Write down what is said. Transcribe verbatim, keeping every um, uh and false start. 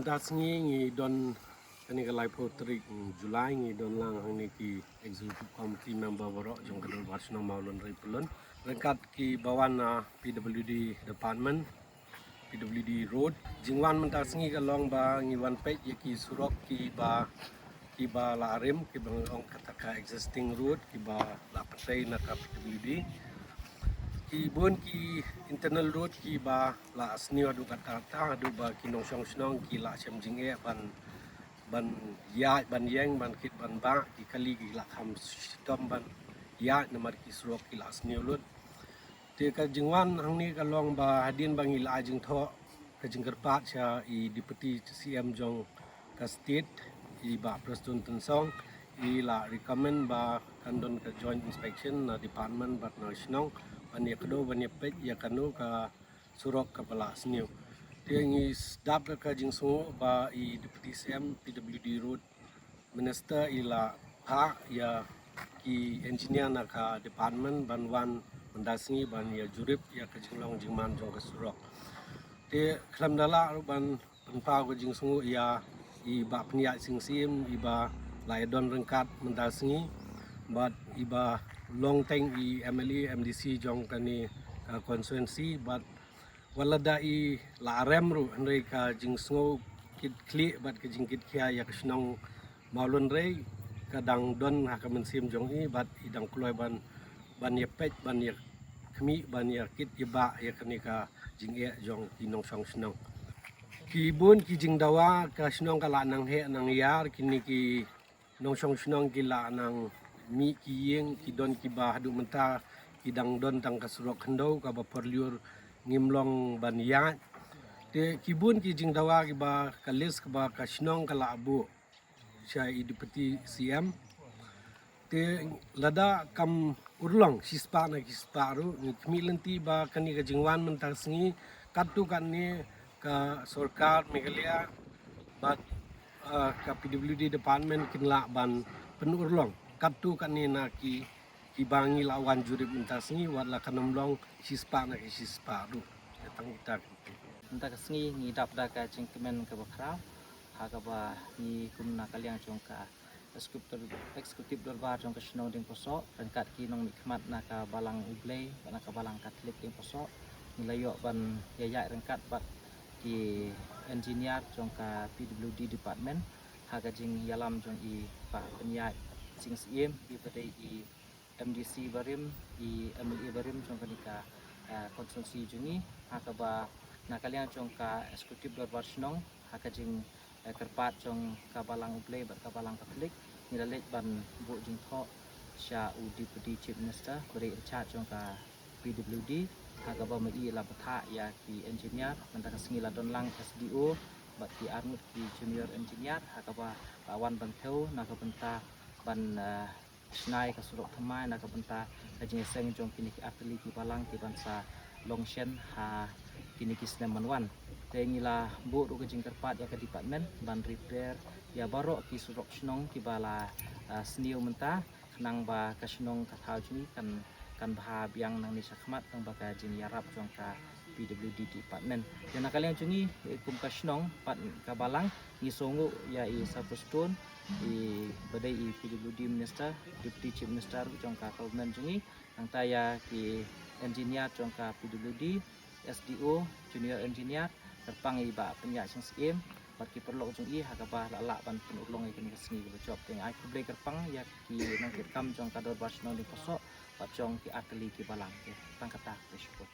Mynta sngi ngi don, kane ka laiphew tarik July, ngi don lang hangne ki executive committee member baroh jong ka Dorbar Shnong Mawlynrei Pyllun ryngkat ki ba wan na P W D department, P W D road. Jingwan mynta sngi ka long ba ngi wan peit ïa ki surok ki ba ki ba la rim, ki ba ngi ong kata ka existing road, ki ba la pyntrei na ka P W D. Ki bun ki internal road ki ba la sniew haduh katta katta, haduh ba ki nongshong shnong ki la shem jingeh ban ban ïaid ban ïeng, ban kit ban bah, ki kali ki la kham shitom ban ïaid namar ki surok ki la sniew lut. Te ka jingwan hangne ka long ba hadien ba ngi la ai jingthoh ka jingkyrpad sha i Deputy C M jong ka state, i Bah Prestone Tynsong, i la recommend ba kan don ka joint inspection na department bad na shnong ban ïa kdew ban ïa peit ïa kano ka surok ka ba la sniew. Te ngi sdap da ka jingsngew ba i Deputy C M, P W D road minister, i la phah ïa ki engineer na ka department ban wan mynta sngi ban ïa jurip ïa ka jinglong jingman jong ka surok. Te khlem da lah ruh ban pynpaw ka jingsngew ïa i Bah Pynïaid Sing Syiem, i ba la ïa don ryngkat mynta sngi, bad i ba long teng i M L A, M D C jong kane ka constituency, bad wat lada i la rem ruh, hynrei ka jingsngew kit khlieh bad ka jingkit khia ïa ka shnong Mawlynrei ka dang don ha ka mynsiem jong i, bad i dang kloi ban ban ïa peit, ban ïa khmih, ban ïa kit ïa bah ïa kane ka jingeh jong ki nongshong shnong. Ki bun ki jingdawa, ka shnong ka la nang heh nang ïar, kine ki nongshong shnong ki la nang mih ki ïing, ki don ki ba haduh mynta ki dang don tang ka surok khyndew ka ba por lyiur ngim long ban ïaid. Te ki bun ki jingdawa ki ba ka list ka ba ka shnong ka la buh sha i Deputy C M. Te lada kam urlong shispah na ki spah ruh, ngi khmih lynti ba kane ka jingwan mynta sngi, katto katne ka sorkar Meghalaya bad, ah, ka P W D department kin lah ban pynurlong katto katne na ki ki ba ngi la wan jurip mynta sngi, wat la kan ym long shispah na ki shispah ruh. Tang kita. Mynta ka sngi ngi dap da ka jingkmen ka ba khraw, ha ka ba ngi kum na ka liang jong ka executive, executive dorbar jong ka shnong Diengpyrsoh ryngkat ki nongmihkhmat na ka balang U Blei bad na ka balang Katholik Diengpyrsoh, ngi la ïoh ban ïaid ryngkat bad ki engineer jong ka P W D department, ha ka jingïalam jong i Bah Pynïaid Sing Syiem, i ba dei i M D C barim, i M L A barim jong kane ka, eh, constituency jong ngi, ha ka ba na ka liang jong ka executive dorbar shnong, ha ka jing, eh, kyrpad jong ka balang U Blei bad ka balang Katholik, ngi la leit ban buh jingthoh sha u Deputy Chief Minister ba dei in charge jong ka P W D, ha ka ba ma i la bthah ïa ki engineer, mynta ka sngi la don lang S D O bad ki arngut ki junior engineer, ha ka ba la wan ban thew na ka bynta ban, eh, shna ïa ka surok thymmai na ka bynta ka jingïaseng jong kine ki artylli ki balang ki ban sa long shen ha kine ki snem ban wan. Te ngi la buh ruh ka jingkyrpad ïa ka department ban repair ïa baroh ki surok shnong ki ba la, eh, sniew mynta, khnang ba ka shnong ka thaw jong ngi kan, kan bha biang nangne shakhmat, tang ba ka jingïarap jong ka P W D department. Ïa na ka liang jong ngi, eh, kum ka shnong bad ka balang, ngi sngewnguh ïa i Sir Prestone, i ba dei i P W D minister, Deputy Chief Minister jong ka government jong ngi, nangta ïa ki engineer jong ka P W D, S D O, junior engineer, kyrpang i Bah Pynïaid Sing Syiem bad ki paralok jong i, ha ka ba la lah ban pynurlong ïa kane ka sngi ka ba jop. Te nga ai khublei kyrpang ïa ki nongkitkam jong ka dorbar shnong Diengpyrsoh bad jong ki artylli ki balang. Te tang kata, khublei shibun.